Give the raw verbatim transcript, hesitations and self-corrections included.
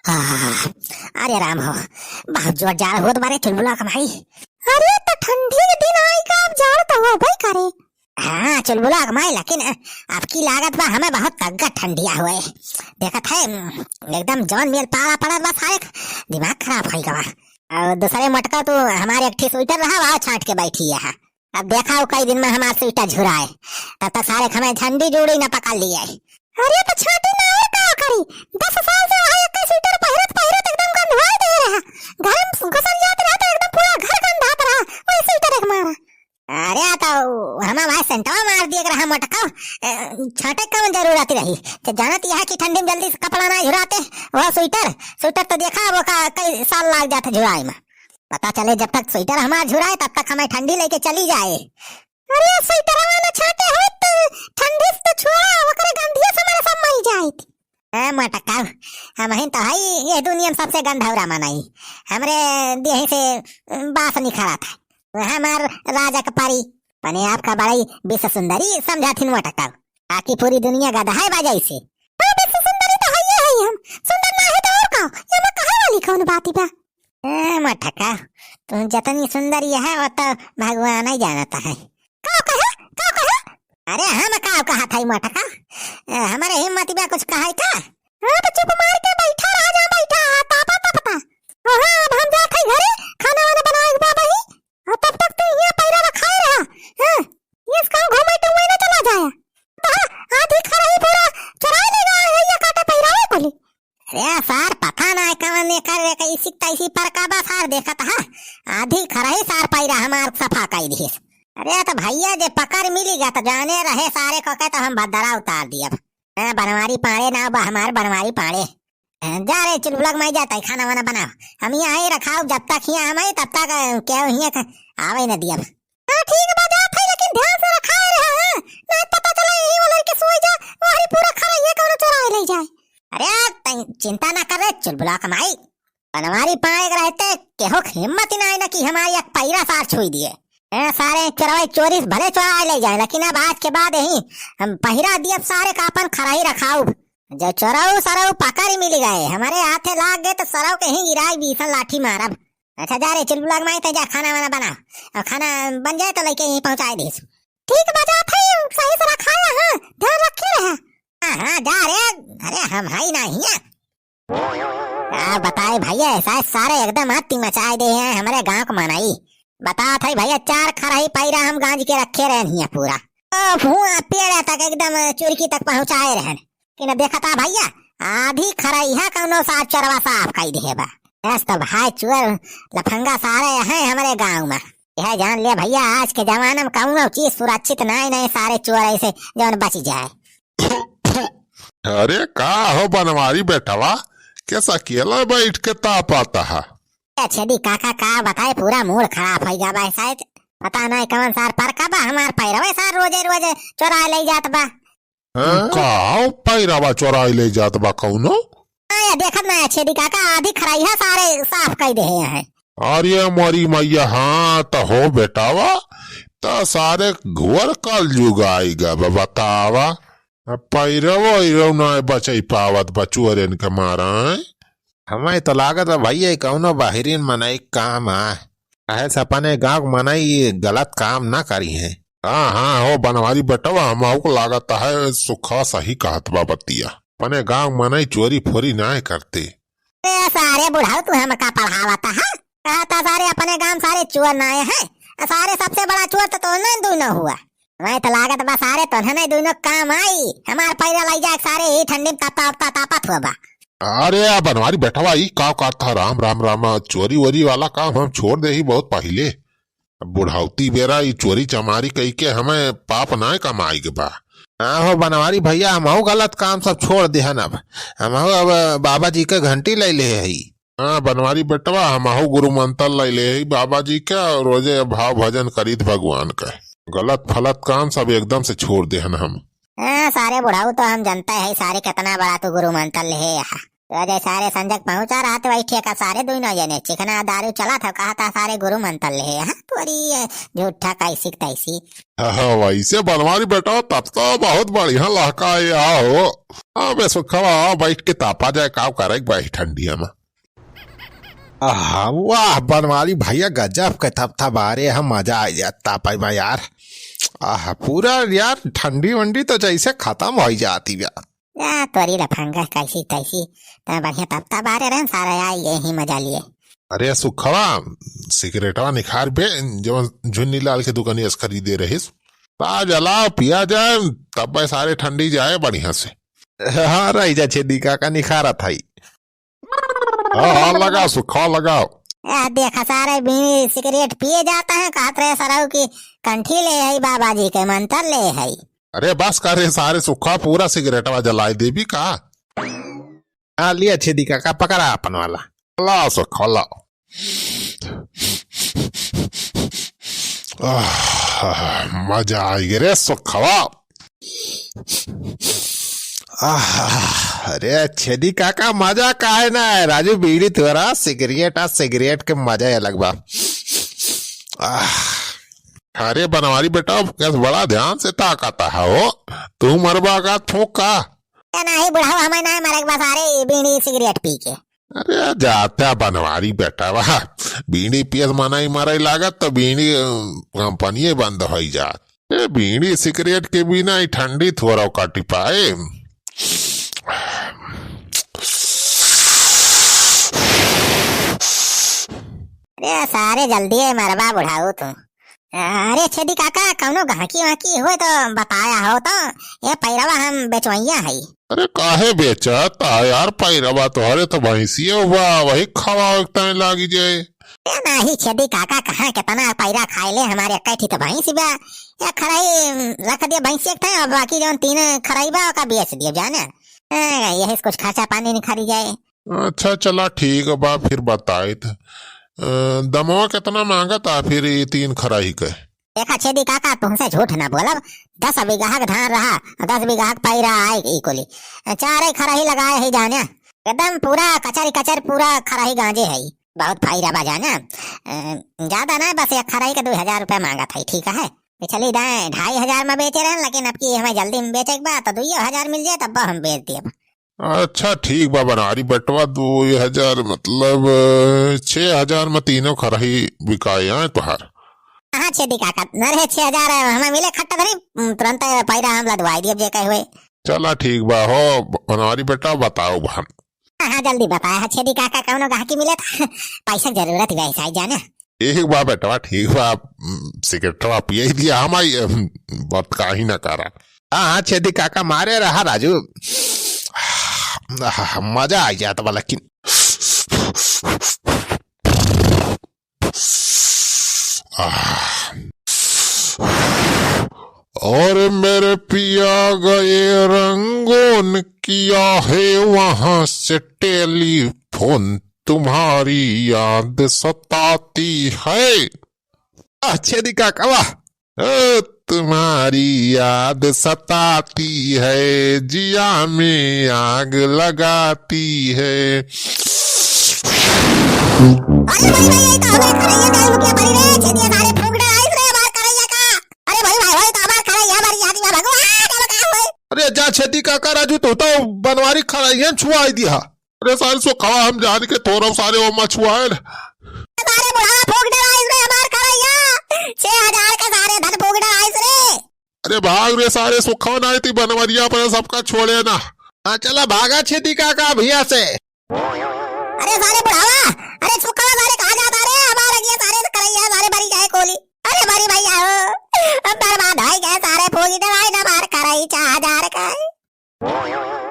आह, अरे राम हो, बहुत जोर जाड़ होत बारे चुलबुला कमाई। अरे त ठंडी के दिन आई का, अब जाड़ त होबे करे। हाँ चुलबुला कमाई, लेकिन अब की लागत बा हमें बहुत तगड़ा ठंडिया हुए। देखत है एकदम जौन मेल पाला पड़त बा, सारे दिमाग खराब होई गवा। और दूसरे मोटका, तू हमारे एक ठी स्वेटर रहा, वहाँ छांट के बैठी है। अब देखा हो कई दिन में हमार स्वेटर झुराए, तब तक सारे हमें ठंडी जूड़ी न पकड़ लिए। अरे तो छाटी ना और का करी, दस साल से वही एक स्वेटर पहिरत पहिरत एकदम गंधवाई दे रहा। घर में घुसल जात रहा तो एकदम पूरा घर गंधात रहा, वही स्वेटर एक मारा। अरे तो हमें वहाँ सेंटवा मार दिए रहा मोटका, अ, छाटे कौन जरूरत रही? तो जानत यह कि ठंडी में जल्दी से कपड़ा ना झुराते, वह स्वेटर, स्वेटर तो देखा वो का कई साल लाग जाते झुराए में। पता चले जब तक स्वेटर हमार झुराए तब तक हमें ठंडी लेके चली जाए। अरे स्वेटरवा न छाटे होइत त ठंडी से तो छोड़ा, ओकरे गंधिये से हमारे सब मरी जाइत। ए मोटका, हमहिन तो हई ये दुनिया में सबसे गंधौरा मनई। हमरे देही से बास निखरत है। हमार राजा के परी, अपने आप का बड़ई विश्व सुंदरी समझाथिन मोटका। बाकी पूरी दुनिया गदहाए बा जैसे। हाँ, विश्व सुंदरी तो हइये हई हम। सुंदर ना है तो और का? ये में कहे वाली कौन बात बा? ए मोटका, तू जतनी सुंदरी है वो तो भगवान ही जानता है। का कहे? का कहे? अरे हम का कहत हई मोटका? ए, हमरे हिम्मत बा कुछ कहे का? हाँ, तो चुप मार के बैठा रहा, जहाँ बैठा है, तापा तपता। हाँ, हाँ, अब हम जात हई घरे, खाना वाना बनावे के बा बही। और तब तक तू यहाँ पैरा रखाए रहा। हाँ, ये इसका घूमे टूमे ना चला जाए। हाँ, आधी खरही पूरा चुराए ले गए हैं, ये काटे पैरावे को ले। अरे सार, पता ना कवन एकर कैसी तैसी पर का बा सार, देखत हा आधी खरही सार पैरा हमार सफा कई दिहिस। अरे तो भैया जे पकड़ मिली गा तो जाने रहे सारे को के तो हम भद्दरा उतार दियब। हाँ, बनवारी पाड़े ना बा हमार, बनवारी पाड़े। हाँ, जा रे चुलबुला के माई जाता है, खाना वाना बनाओ। हम यहाँ ही रखाओ, जब तक यहाँ हम आई तब तक, अ, केहू हियाँ क-, आवे न दियब। हाँ, ठीक बा, जात है, लेकिन ध्यान से रखाए रहा, हाँ? नहीं पता चला यही वाला के सोई जा, वही पूरा खरहिया कौनो चुराए ले जाए। अरे, तैं चिंता ना कर रे चुलबुला के माई। बनवारी पाड़े के रहते केहू के हिम्मत ही ना है ना कि हमारी एक पैरा सार छुई दिए। ए, सारे चोरवे चोरी से भले चुराए ले जाए, लेकिन अब आज के बाद यही हम पहिरा दियब सारे का अपन खरही रखाउब। जो चोरऊ सरऊ पकड़ मिल गए, हमारे हाथे लाग गए तो सरऊ के ही गिराई बीसन लाठी मारब। अच्छा जा रे चुलबुला के माई, तै जा खाना वाना बना, और खाना बन जाए तो लेके यहीं पहुँचाए दीस। ठीक बा, जात है, सही से रखाया, हाँ, ध्यान रखे रहा। हाँ, हाँ, जा रे, अरे हम है ना हियाँ। का बताए भैया, ऐसा सारे एकदम अति मचाए दे हैं हमारे गाँव के मनई। बतात है भैया, चार खरही पैरा हम गांज के रखे रहन हियाँ पूरा। ओ, हुआं पेड़ तक एकदम चुरकी तक पहुँचाए रहन। कि न देखता भैया, आधी खरहिया कौनो सार चोरवा साफ कई दिहे बा। ऐस तो भाई चोर लफंगा सारे हैं हमारे गाँव में। यह जान ले भैया, आज के जमाना में कौनो चीज सुरक्षित नाय, नाय सारे चोर ऐसे जौन बची जाए। अरे का हो बनवारी बेटवा, कैसा अकेला बैठ के तापत हा? अच्छा दी काका, का बताए, पूरा मूड खराब हो गया बा शायद। पता नहीं कौन सार पर का बा, हमार पैरवे सार रोजे रोजे चोरा ले जात बा। हाँ? का हो पैरवा चोरा ले जात बा कौनो? हाँ, या देखत ना अच्छे दी काका, आधी खरहिया सारे साफ कर दे हैं। अरे मोरी मैया, हाँ त हो बेटावा, त सारे घोर कलयुग आइगा बा, बतावा। अब पैरव वैरव ना बचई पावत बा चोरन के मारा, हैं? हमें त लागत बा भैया, ई कौनो बाहरिन मनई के काम आय। काहे से अपने गाँव के मनई ई गलत काम ना करी हैं। हाँ, हाँ, हो बनवारी बेटवा, हमहू को लागत है, सुखा सही कहत बा बतिया। अपने गाँव के मनई चोरी फोरी ना करते। ए सारे बुढ़ऊ, तू हमका पढ़ावत हा? कहता सारे अपने गांव सारे चोर नाय है, सारे सबसे बड़ा चोर तो तोहने दुनो हुआ। मैं तो लागत बा सारे तोहने दुनो काम आई, हमार पैरा लाई जाए सारे ही ठंडी में तापा तापा तापत हुआ बा। अरे आ बनवारी बेटवा, ई का कहत हा? राम राम राम, चोरी वोरी वाला काम हम छोड़ दे ही बहुत पहिले। अब बुढ़ौती बेरा ई चोरी चमारी कई के हमें पाप नाय कमाई के बा। हाँ हो बनवारी भैया, हमहू गलत काम सब छोड़ देहन। अब हमहू अब बाबा जी के घंटी ले ले हई। हाँ बनवारी बेटवा, हमहू गुरु मंत्र ले ले हई बाबा जी के, और रोजे भाव भजन करीत भगवान के। गलत फलत काम सब एकदम से छोड़ देहन हम। हाँ सारे बुढ़ऊ तो हम जनते है सारे कितना बड़ा तू गुरु मंत्र ले है यहाँ। तो अजय सारे संजक पहुंचा रहत वही ठेका, सारे दुइनो जने चिकना दारू चला था, कहा था सारे गुरु मंत्र ले, हाँ, तोरी ये झूठा कैसी तैसी। हाँ, हाँ, वैसे बनवारी बेटा, तब तो बहुत बढ़िया लहका है यहाँ हो। अबे सुखवा, बैठ के तापा जाए, काव करे भाई ठंडिया में। आहा, वाह बनवारी भैया, गजब के थपथपा रे, हम मजा आ जाता तापा में यार। आहा, पूरा यार ठंडी वंडी तो जैसे खत्म हो जाती बा। या तोरी लफंगा कैसी तैसी, त बढ़िया तपता बारे रहन सारा, आई यही मजा लिए। अरे सुखवा, सिगरेटवा निखार बे, जवन झुन्नी लाल के दुकानिया से खरीदे रहिस। ता जलाओ, पिया जाए, तब बे सारे ठंडी जाए बढ़िया से। हाँ, रही जा छेदी काका, निखारा था ही। हाँ, हाँ, लगाओ सुखवा, लगाओ। आ, देखा सारे बीड़ी सिगरेट पिए जाता है, कहत रहे सरऊ की कंठी ले है, बाबा जी के मंत्र ले है। अरे बस कर रे सारे सुखवा, पूरा सिगरेटवा जलाए देबी का? आ, लिया छेदी काका, पकड़ा अपन वाला। ला सुखवा, ला। आह, मजा आई रे सुखवा। आह, अरे छेदी काका, मजा काहे ना है? राजू, बीड़ी तोरा, सिगरेट आ, सिगरेट के मजा ही अलग बा। आह, अरे बनवारी बेटा, कैसे बड़ा ध्यान से ताकता है हो? तू मरबा का फूंक का? ए नाही बुढ़ाऊ, हमें नाही मरे के बा सारे, ई बीड़ी सिगरेट पी के। अरे जाता बनवारी बेटा, वाह, बीड़ी पियत मनई मरे लागत तो बीड़ी, अ, कंपनिये बंद होई जात। ए बीड़ी सिगरेट के बिना ही ठंडी थोड़ा काटी पाए। अरे सारे जल्दी है मरबा बुढ़ाऊ तू। अरे छेदी काका, कौनो गहकी वहकी होए तो बताया हो तो, ये पैरवा हम बेचवैया हई। अरे काहे बेचत आ यार पैरवा, तोहरे तो भैंसियो बा, वही खवावे के तय लागी जाए। ए नाही छेदी काका, कहाँ केतना पैरा खाए ले, हमारे एक ठी तो भैंस बा, या खराई रख दिया भैंस एक ठे, और बाकी जौन तीन खराई बा ओका बेच दिया जाने। ए, यही से कुछ खर्चा पानी निखरी जाए। अच्छा चला ठीक बा, फिर बताइत। अ, दमवा केतना मांगत आ फिर ई तीन खराही के? देखा छेदी काका, तुमसे झूठ ना बोलब, दस बीघा के धान रहा, दस बीघा के पैरा आए ई कुली, चारे खराही लगाए ही जाने, एकदम पूरा कचर कचर, पूरा खराही गांजे है, बहुत फायदा बा जाने। अ, ज्यादा ना, बस एक खराही के दो हजार रुपया मांगत है, ठीक है? पिछली दाएं ढाई हजार में बेचे रहन, लेकिन अब की हमें जल्दी में बेचे के बा, तो दुइयो हजार मिल जाए तब हम बेच दिए। अच्छा ठीक बा बनवारी बेटवा, दो हजार मतलब, अ, छह हजार में तीनों खरही बिकाए हैं तुहार। हाँ छेदी काका, न रहे छह हजार है, हमें मिले खट्टा धरी, तुरंत पैरा हम लदवाई दिए जे कहे हुए। चला ठीक बा हो बनवारी बेटा, बताओ भान। हाँ, हाँ, जल्दी बताया है छेदी काका, कौनो गाहकी मिले तो पैसा के जरूरत ही वैसा ही जाने। ठीक बा बेटवा, ठीक बा, उम, सिगरेटवा पिए ही दिया हम आई, उम, बात काही ना करा। हाँ, हाँ, छेदी काका मारे रहा राजू। आह, मजा आ जात बा लेकिन। आह। और मेरे पिया गए रंगों ने किया है वहां से टेलीफोन, तुम्हारी याद सताती है। आह, छेदी काका, वाह। ओ, तुम्हारी याद सताती है, जिया में आग लगाती है। अरे भाई, भाई, ये तो हमार खरैया गाय मुखिया परी रे, छेदिया सारे फूंक डराइस रे, हमार खरैया का। अरे भाई, भाई, भाई, तो हमार खरैया, हमारी याद में भगवान, अब का होए? अरे जा छेदी काका राजू, तो, तो बनवारी खरैया छुआई दिया। अरे सारे सुखवा, हम जान के तोरब सारे वो मछुआएन। सारे बुढ़ावा फूंक डराइस रे हमार खरैया। छह हजार के सारे धन फूंक डराइस रे। अरे भाग रे सारे सुखवा, नाही ती बनवरिया पर सबका छोड़े ना। हाँ चला भागा छेदी काका भैया से। अरे सारे बुढ़ावा, अरे सुखवा सारे कहाँ जाता रे? हमार अगिया सारे खरैया सारे बरी जाए कोली। अरे बरी भैया हो, हम बर्बाद हो गए सारे फूंक डराई ना मार खरई चाह जा।